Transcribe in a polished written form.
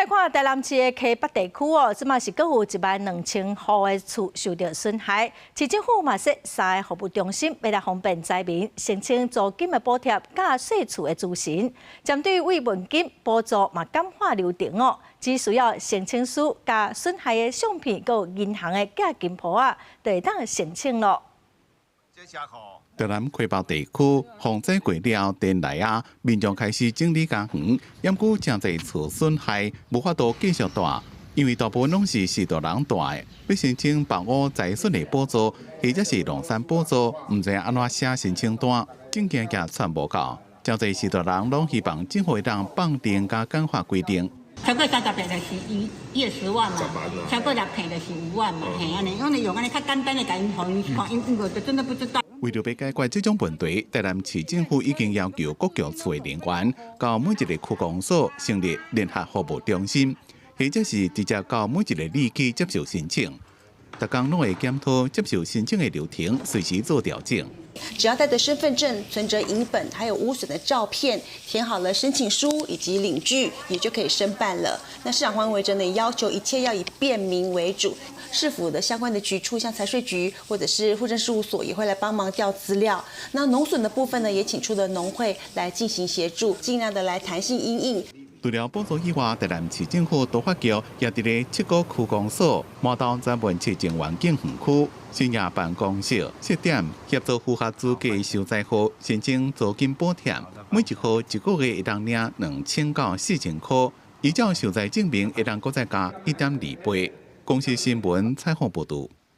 來看台南市的溪北地區哦，這馬是閣有1萬2千戶的厝受著損害。市政府嘛設三个服務中心，欲來方便災民申請租金的補貼、佮細厝的諮詢。針對慰問金補助嘛簡化流程哦，只需要申請書佮損害的相片、佮銀行的寄金簿仔，就會當申請囉。台南溪北地區洪災過了，電來啊，民眾開始整理家園，毋過誠濟厝損害，無法度繼續蹛，因為大部分攏是序大人蹛的，欲申請房屋災損的補助，或者是農產補助，毋知按怎寫申請單，證件也傳無夠，誠濟序大人攏希望政府會當放寬佮簡化規定。超過30坪就是伊的10萬嘛，超過6坪就是5萬嘛，嘿按呢，阮用按呢較簡單的共𪜶予𪜶看，𪜶無就真的不知道。為著欲解決這種問題，台南市政府已經要求各局處的人員到每一个區公所成立聯合服務中心，或者是直接到每一个里去接受申請。逐工攏會檢討接受申請的流程，隨時做調整。只要帶著身份證、存摺影本，還有污損的照片，填好了申請書以及領據，也就可以申辦了。那市長黃偉哲呢，要求一切要以便民為主，市府的相關的局處，像財稅局或者是戶政事務所，也會來幫忙調資料。那農損的部分呢，也請出了農會來進行協助，盡量的來彈性因應。除了補助以外，台南市政府都發局也佇咧七個區公所滿頭專門市政環境園區新亞辦公室設點協助符合資格受災戶申請租金補貼，每一戶一個月會當領2000到4000箍，依照受災證明會當閣再加1.2倍。公視新聞採訪報導。